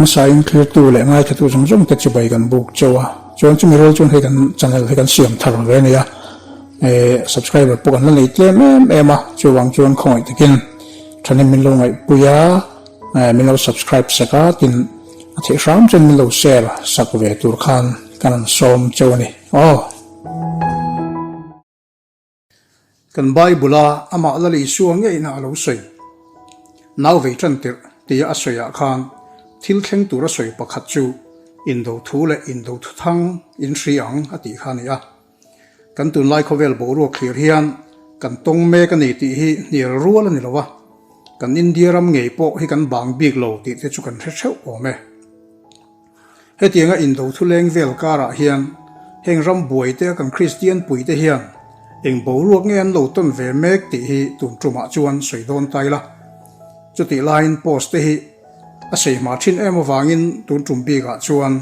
hmasain thlirtu leh ngaithatu zawng zawng te chibai kan buk chauh a, chuan chumi rual chuan hei kan channel hi kan siam thar ve a ni a, eh subscriber pawh kan la nei tlem em em a, chuvang chuan khawngaih takin thahnem min lo ngaihpui a, eh min lo subscribe sak a, tin a theih hram chuan min lo share sak ve tur khan kan han sawm chauh a ni aw. Kan Bible-a amah Lal Isua ngeina a lo sawi, Nau vei tan tirh tia a sawiah khan thil thleng tur a sawi pakhat chu indo thu leh indo thuthang in hri ang a tih kha a ni a. Kan tunlai khawvel boruak thlir hian kan tawng mek a ni tih hi hnial rual a ni lo a, kan India ram ngei pawh hi kan bang bik lo tih te chu kan hre theuh awm e. Hetianga indo thuleng vel karah hian heng ram buaite a kan Kristian puite hian eng boruak nge an lo tawn ve mek tih hi tun tumah chuan sawi dawn ta ila. Chutih laiin post te hi a sei hma thin em avangin tun tum bikah chuan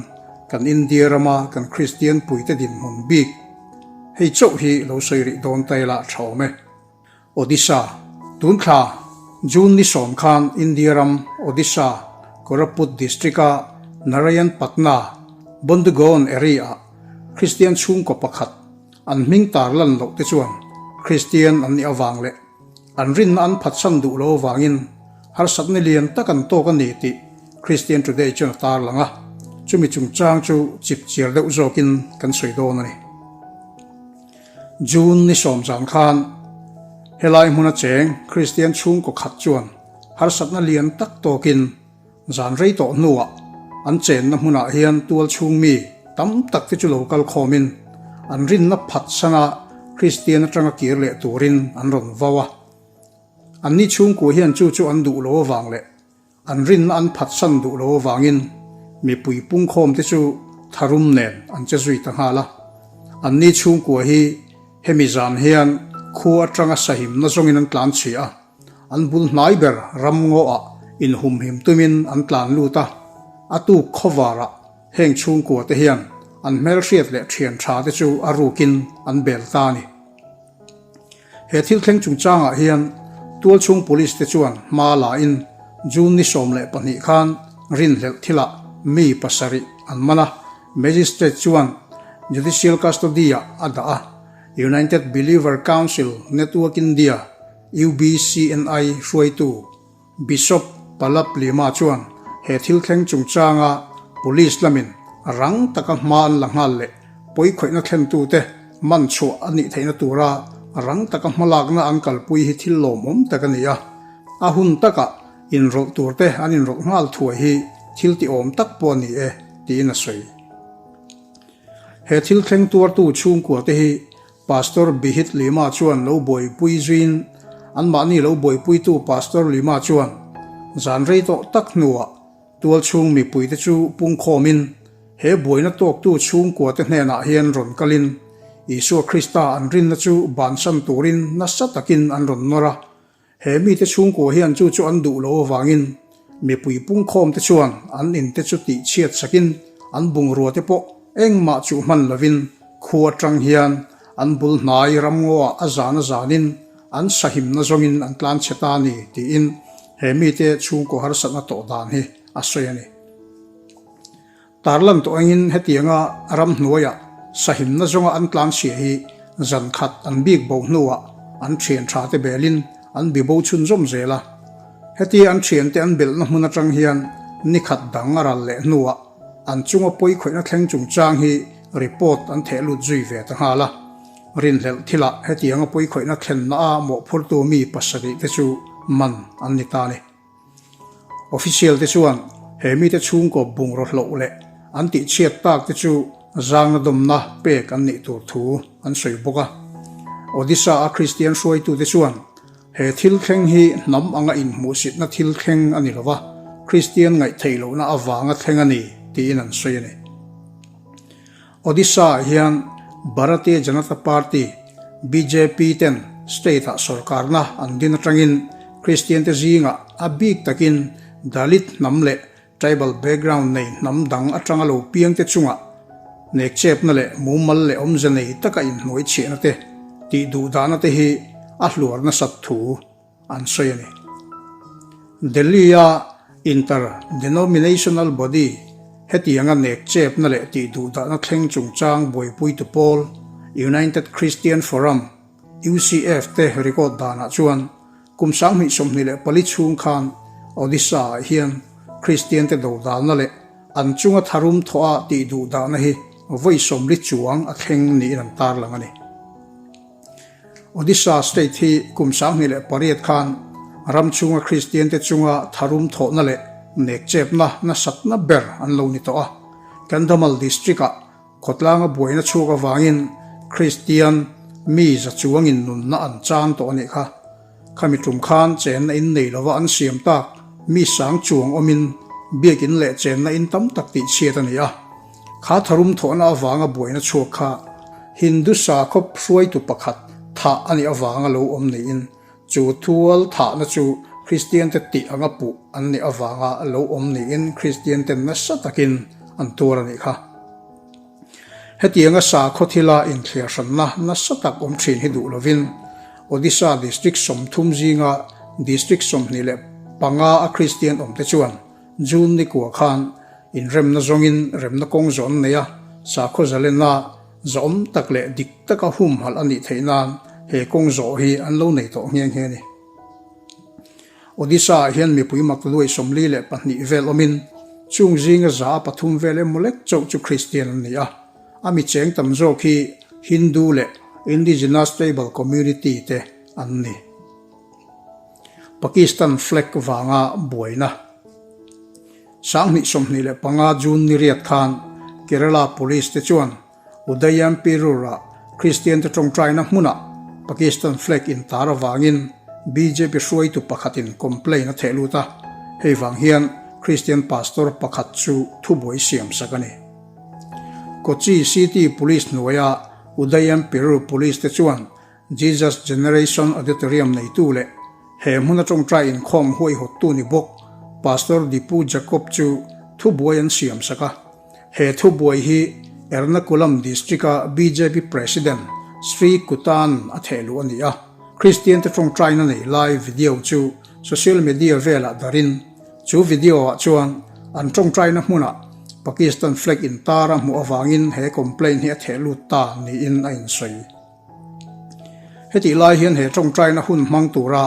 kan India rama kan Kristian puite dinhmun bik hei chauh hi lo sawi rih dawn ta ila tha awm e. Odisha, Tun thla June ni sawm khan India ram Odisha, Koraput district-a Narayanpatna, Bondugaon area-ah Kristian chhungkaw pakhat an hming tar lan loh te chuan Kristian an nih avang leh an rinna an phatsan duh lo avangin harsatna lian tak an tawk a ni tih Christian Today chuan a tarlang a, chumi chungchang chu chipchiar deuh zawkin kan sawi dawn a ni. June ni sawm zan khan helai hmuna cheng Kristian chhungkaw khat chuan harsatna lian tak tawkin zan rei tawh hnuah an chenna hmunah hian tual chhung mi tam tak te chu lo kal khawmin an rinna phat sana Kristian atanga kir leh turin an rawn vau a. Anni chhungkua hian chu chu an duh lo avang leh An rinna an phatsan duh lo avangin mipui pungkhawm te chu tharum nen an che zui ta nghal a. Anni chhungkua hi hemi zan hian khua atanga sahimna zawngin an tlan chhia a, an bul hnai ber ramngaw-ah inhumhim tumin an tlan lut a, a tuk khawvarah heng chhungkua te hian an hmelhriat leh thian tha te chu a rukin an bel ta a ni. He thil thleng chungchangah hian tualchhung police te chuan hma la in June ni 12 khan rinhlelh thilah mi pasarih an man a, Magistrate chuan Judicial Custody ah a dah a, United Believer Council Network India, UBCNI, hruaitu Bishop Palap Lima chuan he thil thleng chungchanga Police lamin rang taka hma an la nghal leh pawikhawihna thlentute man chhuah a nih theihna tura rang taka hmalakna an kalpui hi thil lawmawm tak a ni a, a hun takah inrawlh turte an inrawlh nghal thuai hi thil tiawm tak pawh a ni e, tiin a sawi. He thil thleng tuartu chhungkuate hi Pastor Bihit Lima chuan lo buaipui zuiin anmahni lo buaipuitu Pastor Lima chuan zan rei tawh tak hnuah tualchhung mipuite chu pungkhawmin he buaina tawktu chhungkuate hnenah hian rawn kalin Isua Krista an rinna chu bansan turin nasa takin an rawn nawr a. He mite chhungkua hian chu chu an duh lo avangin mipui pungkhawmte chuan an inte chu tihchhiat sakin an bungrua te pawh engmah chuh hman lovin khua atang hian an bul hnai ramngaw-ah a zan a zanin an sahimna zawngin an tlan chhe ta a ni tiin he mite chhungkaw harsatna tawh dan hi a sawi a ni. Tarlan tawh angin hetianga ramhnuaiah sahimna zawnga an tlanchhia hi zan khat an bik bo hnuah an thian tha te belin an bi bo chhunzawm zel a. Hetia an thiante an belhna hmun atang hian ni khat dang a ral leh hnuah an chunga pawikhawihna thleng chungchang hi report an theh lut zui ve ta nghal a. Rinhlelh thilah hetianga pawikhawihna thlenna a mawhphurtu mi pasarih te chu man an ni ta a ni. Official te chuan he mite chhungkaw bungraw hloh leh an tihchhiat tak te chu zangna dawmna pek an nih tur thu an sawi bawk a. Odisha a Kristian hruaitute chuan he thil thleng hi hnam anga inhmuhsitna thil thleng a ni lova, Kristian ngaihtheih lohna avanga thleng a ni tiin an sawi a ni. Odisha ah hian Bharatiya Janata Party, bjp, ten state ah sorkarna an din atangin Kristian te zingah a bik takin Dalit hnam leh tribal background nei hnam dang atanga lo piang te chungah nekchepna leh mumal leh awmze nei taka inhnuai chhiahna te tih duhdahna te hi a hluar nasat thu an sawi a ni. Delhi-a. Inter-denominational body, hetianga nek chepna leh tihduhdahna thleng chungchang buaipuitu pawl United Christian Forum, UCF, te record danah chuan kum 2024 chhung khan Odisha-ah hian Kristiante dodalna leh an chunga tharum thawha tihduhdahna hi vawi 40 chuang a thleng niin an tarlang a ni. Odisha state hi kum 2008 khan ram chhunga Kristiante chunga tharum thawhna leh nekchepna nasatna ber an lo ni tawh a. Kandhamal district-ah khawtlanga buaina chhuak avangin Kristian mi za chuangin nunna an chan tawh a nih kha. Khami tum khan chenna in nei lova an siam tak mi sang chuang awmin biakin leh chenna in tam tak tihchhiat a ni a. Kha tharum thawhna avanga buaina chhuak kha Hindu sakhaw hruaitu pakhat thah a nih avanga lo awm niin chu thual thahna chu Kristiante tih anga puh an nih avanga lo awm niin Kristianten nasa takin an tuar a nih kha. Hetianga sakhaw thila inthliar hranna nasa tak awm thin hi duh lovin Odisha District 30 zinga District 25 a Kristian awmte chuan June ni kua khan inremna zawngin remna kawng zawh an nei a, sakhaw zalenna zawhawm tak leh dik taka humhalh a nih theih nan he kawng zawh hi an lo nei tawh nghe nghe a ni. Odisha-ah hian mipui mak luai 42 vel awmin chung zinga za a pathum vel emaw lek chauh chu Kristian an ni a, a mi cheng tam zawk hi Hindu leh Indigenous Tribal Community te an ni. Pakistan flag vanga buaina. 2025 June ni riat khan Kerala Police te chuan Udayamperoor-ah Kristian te tawngtaina hmunah Pakistan flag intar avangin bjp hruaitu pakhatin complaint a theh lut a, hei vang hian Kristian pastor pakhat chu thubuai siam sak a ni. Kochi City Police hnuaia Udayamperoor Police te chuan Jesus Generation Auditorium neitu leh he hmuna tawngtai inkhawm huaihawttu ni bawk Pastor Dipu Jacob chu thubuai an siam sak a. He thubuai hi Ernakulam District-a bjp President Sri Kutan a theh luh a ni a. Kristian te tawngtaina nei lai video chu social media velah darin chu video-ah chuan an tawngtaina hmunah Pakistan flag intar a hmuh avangin he complaint hi a theh lut ta niin a insawi. Hetih lai hian he tawngtaina hun hmang tura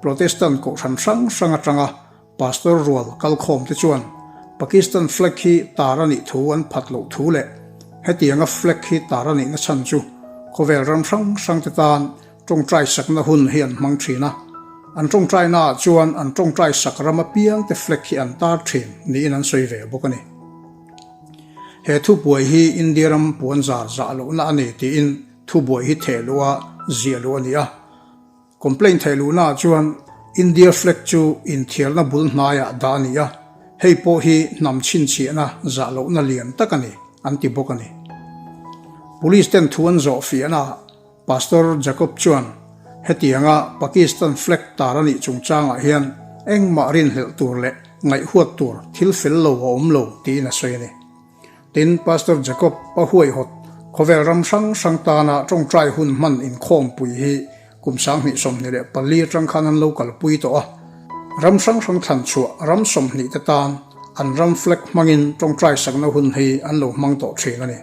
Protestant kohhran hrang hrang atanga Pastor rual kalkhawm te chuan Pakistan flag hi tar a nih thu an phat loh thu leh hetianga flag hi tar a nihna chhan chu khawvel ram hrang hrang te tan tawngtai sakna hun hi an hmang thin a, an tawngtaina ah chuan an tawngtai sak ram apiang te flag hi an tar thin niin an sawi ve bawk a ni. He thubuai hi India ram puan zar zah lohna a ni tiin thubuai hi theh luh a ziah luh a ni a. Complaint theh luhnaah chuan India flag chu inthiarna bul hnaiah dah a ni a, hei pawh hi hnam chhinchhiahna zah lohna lian tak a ni, an ti bawk a ni. Police ten thu an zawh fiahnaah Pastor Jacob chuan hetianga Pakistan flag tar a nih chungchangah hian engmah rinhlelh tur leh ngaihhuat tur thil fel lo a awm lo tiin a sawi a ni. Tin, Pastor Jacob a huaihawt khawvel ram hrang hrang tana tawngtai hun hman inkhawmpui hi kum 2024 atang khan an lo kalpui tawh a. Ram hrang hrang thlan chhuah ram 20 te tan an ram flag hmangin tawngtai sakna hun hi an lo hmang tawh thin a ni.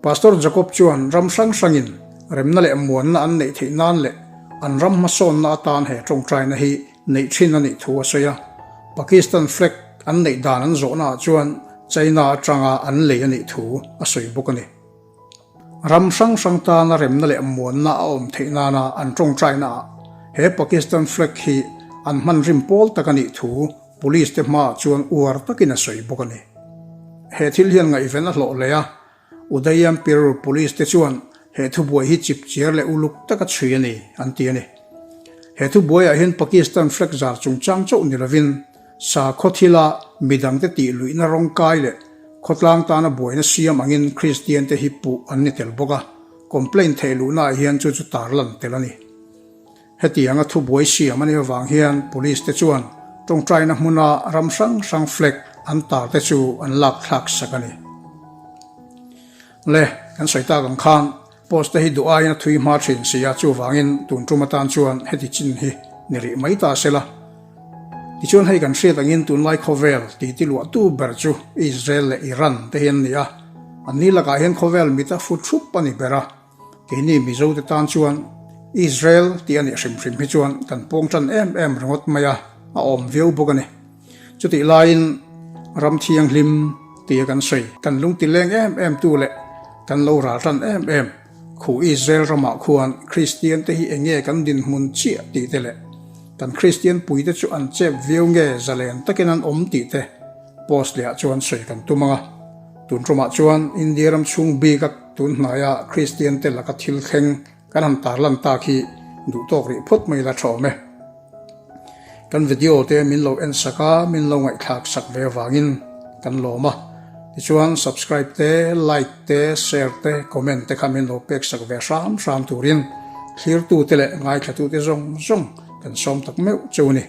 Pastor Jacob chuan ram hrang hrangin remna leh muanna an neih theih nan leh an ram hmasawnna atan he tawngtaina hi neih thin a nih thu a sawi a. Pakistan flag an neih dan an zawhnaah chuan China atanga an lei a nih thu a sawi bawk a ni. Ram hrang hrang tana remna leh muanna a awm theih nana an tawngtainaah he Pakistan flag hi an hman rim pawl tak a nih thu Police te hmaah chuan uar takin a sawi bawk a ni. He thil hian ngaihven a hlawh hle a, Udayampur Police te chuan he thubuai hi chipchiar leh uluk taka chhui a ni, an ti a ni. He thubuaiah hian Pakistan flag zar chungchang chauh ni lovin sakhaw thila midangte tih luihna rawngkai leh khawtlang tana buaina siam angin Kristian te hi puh an ni tel bawk a, complaint theih luhnaah hian chu chu tarlan tel a ni. Hetianga thubuai siam a nih avang hian Police te chuan tawngtaina hmuna ram hrang hrang flag an tar te chu an lak thlak sak a ni. Le, kan sawi tak ang khan post te hi duh aiin a thui hma thin si a, chuvangin tun tum atan chuan heti chin hi ni rih mai ta se la. Tichuan hei kan hriat angin tunlai khawvel titi luahtu ber chu Israel leh Iran te hi an ni a, anni lakah hian khawvel mit a fu thup a ni ber a. Keini Mizo te tan chuan Israel tih a nih hrim hrim hi chuan kan pawng tan em em ringawt mai a, a awm viau bawk a ni. Chutih laiin ram thianghlim tia kan sawi, kan lungti leng em em tu leh kan lo ral tan em em khu Israel ramah khuan Kristian te hi eng nge kan dinhmun chiah tih te leh kan Kristian puite chu an chep viau nge zalen takin an awm tih te post lehah chuan sawi kan tum ang a. Tun tumah chuan India ram chhung bik a tun hnaia Kristian te laka thil thleng kan han tarlan tak hi duh tawk rih phawt mai la tha awm e. Kan video te min lo en sak a, min lo ngaihthlak sak ve avangin kan lawm a. Tichuan subscribe te, like te, share te, comment te kha min lo pek sak ve hram hram turin thlirtu te leh ngaithlatute zawng zawng kan sawm tak meuh cheu a ni.